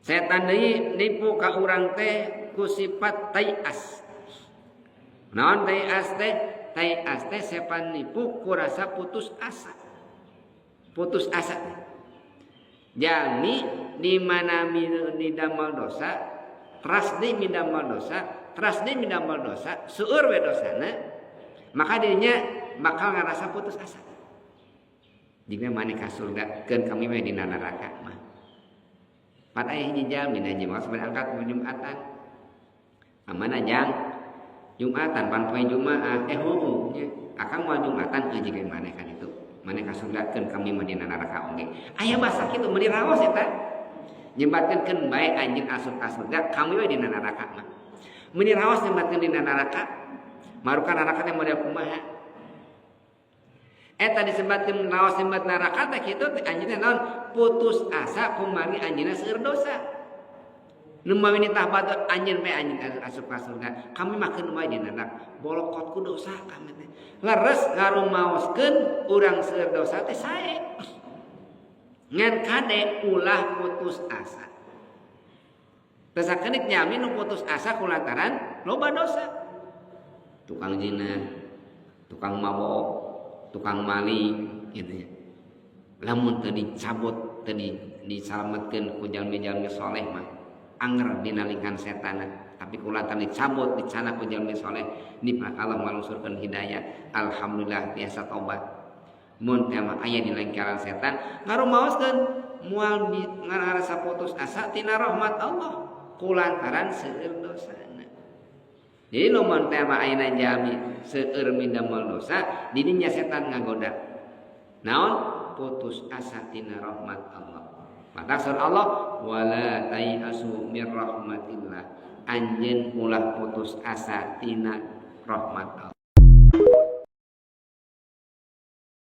Setan deui nipu ka urang teh ku sifat taias. Naon taias teh? Taias teh setan nipu ku rasa putus asa. Putus asa. Jalmi di mana midamel dosa, teras deui midamel dosa, teras deui midamel dosa, seueur we dosana, maka dirinya bakal ngarasa putus asa. Jika maneh ka surga, keun kami we dina neraka mah. Pan aya hiji jalmi dina jemaah berangkat ke Jumatan. Amana jang Jumatan pan poe Jumaah heueuh nya. Akang moal Jumatan euy jiga maneh kan itu. Maneh ka surga, keun kami mah dina neraka oge. Aya basa kitu meuni raos eta. Nyebatkeun keun bae anjeun asup ka surga, kami we dina neraka mah. Meuni raos nyebatkeun dina neraka. Marukan neraka teh model kumaha? Eta disebutkeun raos nyebat neraka teh kitu teh anjeunna naon? Putus asa kumargi anjeunna seueur dosa. Nu mawi nitah batur anjeun bae anjeun asup ka surga. Kami mah keun wae dina neraka. Bolokot ku dosa kami teh. Leres ngarumaoskeun urang seueur dosa teh sae. Ngan kade ulah putus asa. Teu sakedik jalmi nu putus asa kulantaran loba dosa. Tukang zina, tukang mabok, tukang maling gitu ya. Lamun teu dicabut, teu disalametkeun ku jalmi-jalmi soleh mah anger dina lingkaran setan. Tapi kulantaran dicabut, dicandak ku jalmi soleh, ni Allah malungsurkeun hidayah. Alhamdulillah tiasa tobat. Mun teh mah aya di lingkaran setan, ngarumaoskeun moal ngarasa putus asa tina rahmat Allah kulantaran seueur dosana. Jadi lamun teh mah ayeuna jalmi seueur mindamel dosa, didinya setan ngagoda. Naon? Putus asa tina rahmat Allah. Maka surah Allah, wala tayasu mir rahmatillah. Anjeun ulah putus asa tina rahmat Allah.